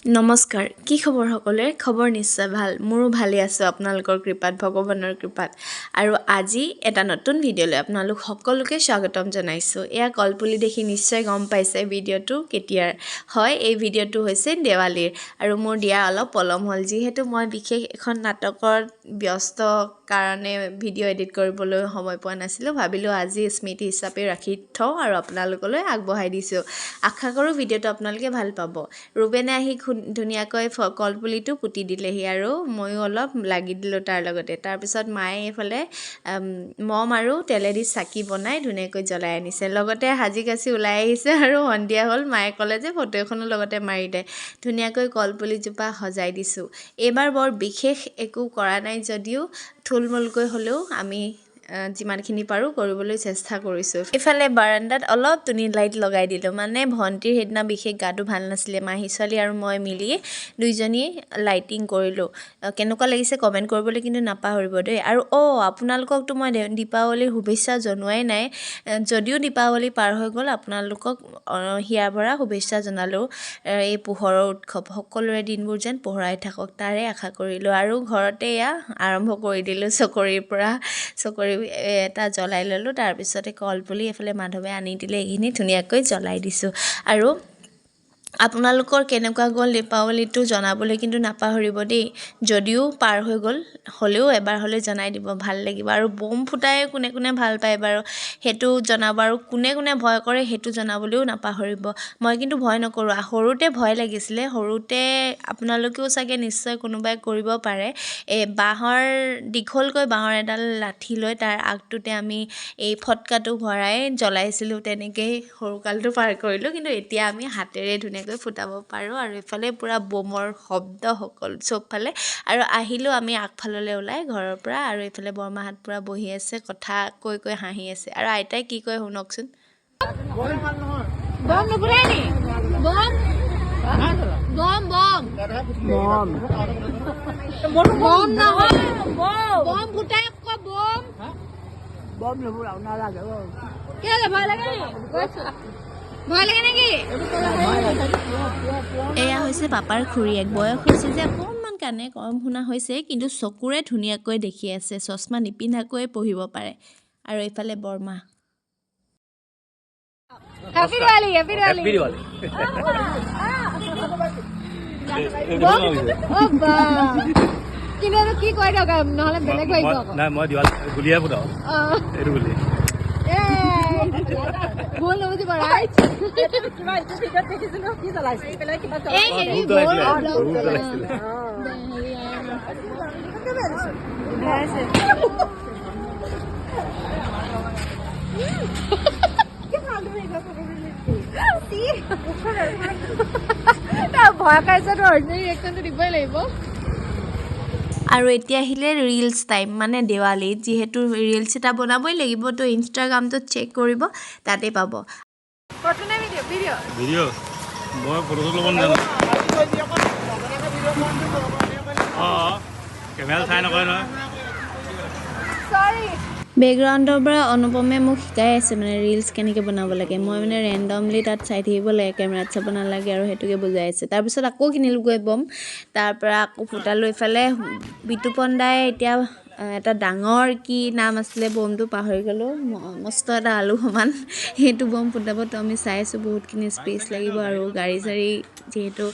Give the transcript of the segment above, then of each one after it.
নমস্কাৰ, কি খবৰ সকলোৰে? খবৰ নিশ্চয় ভাল, মোৰো ভালেই আছোঁ আপোনালোকৰ কৃপাত, ভগৱানৰ কৃপাত। আৰু আজি এটা নতুন ভিডিঅ'লৈ আপোনালোক সকলোকে স্বাগতম জনাইছোঁ। এয়া কলপুলি দেখি নিশ্চয় গম পাইছে ভিডিঅ'টো কেতিয়াৰ হয়। এই ভিডিঅ'টো হৈছে দেৱালীৰ আৰু মোৰ দিয়া অলপ পলম হ'ল, যিহেতু মই বিশেষ এখন নাটকত ব্যস্ত কাৰণে ভিডিঅ' এডিট কৰিবলৈ সময় পোৱা নাছিলোঁ। ভাবিলোঁ আজি স্মৃতি হিচাপে ৰাখি থওঁ আৰু আপোনালোকলৈ আগবঢ়াই দিছোঁ। আশা কৰোঁ ভিডিঅ'টো আপোনালোকে ভাল পাব। ৰুবেনে আহি ধুনীয়াকৈ কলপুলিটো পুতি দিলেহি আৰু ময়ো অলপ লাগি দিলোঁ তাৰ লগতে। তাৰপিছত মায়ে এইফালে মম আৰু তেলেদি চাকি বনাই ধুনীয়াকৈ জ্বলাই আনিছে, লগতে সাজি কাচি ওলাই আহিছে। আৰু সন্ধিয়া হ'ল, মায়ে ক'লে যে ফটো এখনো লগতে মাৰি দে। ধুনীয়াকৈ কলপুলিজোপা সজাই দিছোঁ। এইবাৰ বৰ বিশেষ একো কৰা নাই যদিও থুলমূলকৈ হ'লেও আমি যিমানখিনি পাৰোঁ কৰিবলৈ চেষ্টা কৰিছোঁ। ইফালে বাৰাণ্ডাত অলপ টুনি লাইট লগাই দিলোঁ, মানে ভণ্টিৰ সেইদিনা বিশেষ গাটো ভাল নাছিলে। মাহী ছোৱালী আৰু মই মিলি দুইজনীয়ে লাইটিং কৰিলোঁ। কেনেকুৱা লাগিছে কমেণ্ট কৰিবলৈ কিন্তু নাপাহৰিব দেই। আৰু আপোনালোককতো মই দীপাৱলীৰ শুভেচ্ছা জনোৱাই নাই, যদিও দীপাৱলী পাৰ হৈ গ'ল, আপোনালোকক হিয়াৰ ভৰা শুভেচ্ছা জনালোঁ। এই পোহৰৰ উৎসৱ সকলোৰে দিনবোৰ যেন পোহৰাই থাকক তাৰে আশা কৰিলোঁ। আৰু ঘৰতে এয়া আৰম্ভ কৰি দিলোঁ, চকৰিৰ পৰা চকৰি এটা জ্বলাই ল'লোঁ। তাৰপিছতে কলপুলি এইফালে মাধৱে আনি দিলে, এইখিনি ধুনীয়াকৈ জ্বলাই দিছোঁ। আৰু আপোনালোকৰ কেনেকুৱা গ'ল দীপাৱলীটো জনাবলৈ কিন্তু নাপাহৰিব দেই। যদিও পাৰ হৈ গ'ল হ'লেও এবাৰ হ'লেও জনাই দিব, ভাল লাগিব। আৰু বোম ফুটাই কোনে কোনে ভাল পায় বাৰু সেইটো জনাব, আৰু কোনে কোনে ভয় কৰে সেইটো জনাবলৈও নাপাহৰিব। মই কিন্তু ভয় নকৰোঁ, সৰুতে ভয় লাগিছিলে। সৰুতে আপোনালোকেও চাগে নিশ্চয় কোনোবাই কৰিব পাৰে। এই বাঁহৰ দীঘলকৈ বাঁহৰ এডাল লাঠি লৈ তাৰ আগটোতে আমি এই ফটকাটো ভৰাই জ্বলাইছিলোঁ, তেনেকেই সৰুকালটো পাৰ কৰিলোঁ। কিন্তু এতিয়া আমি হাতেৰে ধুনীয়াকৈ ফুটাব পাৰোঁ। আৰু এইফালে পূৰা বোমৰ শব্দ সকলো চবফালে। আৰু আহিলোঁ আমি আগফাললৈ ওলাই ঘৰৰ পৰা, আৰু এইফালে বৰমাহঁত পূৰা বহি আছে, কথা কৈ কৈ হাঁহি আছে। আৰু আইতাই কি কয় শুনকচোন। বম নুফুটাই নি? বম বম বম বম বম নহয়, বম ফুটাই আকৌ বম। বম নুফুটাও, নালাগে। কেলে ভয় লাগে নি? কৈছো ভয় লাগে নেকি? এয়া হৈছে পাপাৰ খুৰীয়েক। বয়স হৈছে যে অকণমান কাণে কম শুনা হৈছে, কিন্তু চকুৰে ধুনীয়াকৈ দেখি আছে, চশমা নিপিন্ধাকৈয়ে পঢ়িব পাৰে। আৰু এইফালে বৰমা। Happy Diwali, happy Diwali. Diwali. অ বা, কিন্তু এইটো কি কৈ দিয়ক, নহ'লে বেলেগ ভাবিব আকৌ। নাই, মই দিৱালী গুলিয়াই ফুটাও। অ। এইটো গুলি। ভুল নুবুজিব ৰাইজ। এই হেৰি ধূপ জ্বলাইছিলে, ধূপ জ্বলাইছিলে। ভয় খাইছে তো অৰ্ডিনেৰী ৰিয়েকশ্যনটো দিবই লাগিব। আৰু এতিয়া আহিলে ৰিলচ টাইম, মানে দেৱালীত যিহেতু ৰিলচ এটা বনাবই লাগিব, তো ইনষ্টাগ্ৰামটোত চেক কৰিব, তাতে পাব। ফটো নে ভিডিঅ'? ভিডিঅ'। ভিডিঅ', মই ফটো ল'ব নাজানো। অঁ, কেমেৰা চাই নকয় নহয়। চৰি। বেকগ্ৰাউণ্ডৰ পৰা অনুপমে মোক শিকাই আছে, মানে ৰিলচ কেনেকৈ বনাব লাগে। মই মানে ৰেণ্ডমলি তাত চাই থাকিব লাগে, কেমেৰাত চাব নালাগে, আৰু সেইটোকে বুজাই আছে। তাৰপিছত আকৌ কিনিলোগৈ বম, তাৰপৰা আকৌ ফুটালোঁ। ইফালে বিতুপন দাই এতিয়া এটা ডাঙৰ কি নাম আছিলে বমটো পাহৰি গ'লোঁ, মস্ত এটা আলু সমান সেইটো বম ফুটাব। তো আমি চাই আছোঁ, বহুতখিনি স্পেচ লাগিব আৰু গাড়ী চাড়ী যিহেতু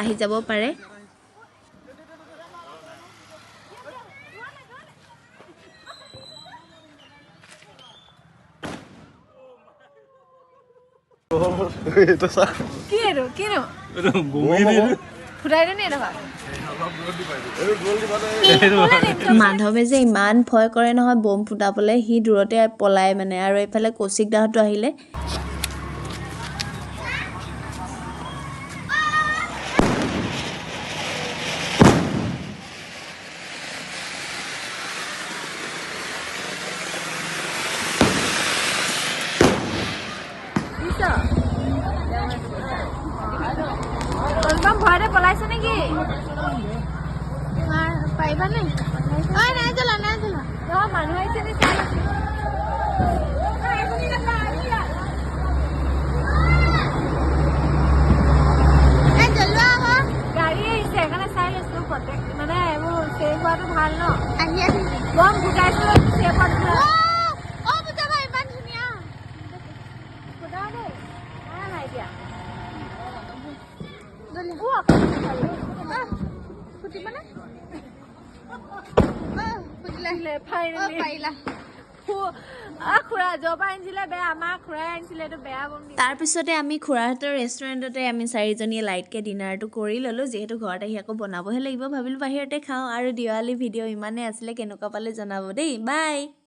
আহি যাব পাৰে। এইটো চা। কি এইটো কিনো? এইটো বমি দি। ফুটাই দিওঁ নি এডোখৰ? মাধৱে যে ইমান ভয় কৰে নহয় বম ফুটাবলৈ, সি দূৰতে পলাই মানে। আৰু এইফালে কৌশিক দাহঁতো আহিলে। অনুপম ভয়তে পলাইছে নেকি? পাৰিবা নে? ঐ নাই জ্বলা, নাই জ্বলা। নহয়, মানুহ আহিছে নি চাই লৈছো। জ্বলোৱা আকৌ। ভাল ন? আহি আহি। বম ফুটাইছো চেপত। অ বুজাবা, ইমান ধুনীয়া। ফুটাও দেই। নাই নাই দিয়া। ফুটিবনে? ফুটিলে। ফাইনেলি। পাৰিলা। খুৰা য'ৰ পৰা আনিছিলে বেয়া, আমাৰ খুৰাই আনিছিলে এইটো বেয়া বম দিছে। তাৰপিছতে আমি খুৰাহঁতৰ ৰেষ্টুৰেণ্টতে আমি চাৰিজনীয়ে লাইটকৈ ডিনাৰটো কৰি ল'লোঁ, যিহেতু ঘৰত আহি আকৌ বনাবহে লাগিব। ভাবিলোঁ বাহিৰতে খাওঁ। আৰু দিৱালী ভিডিঅ' ইমানেই আছিলে, কেনেকুৱা পালে জনাব দেই। বাই।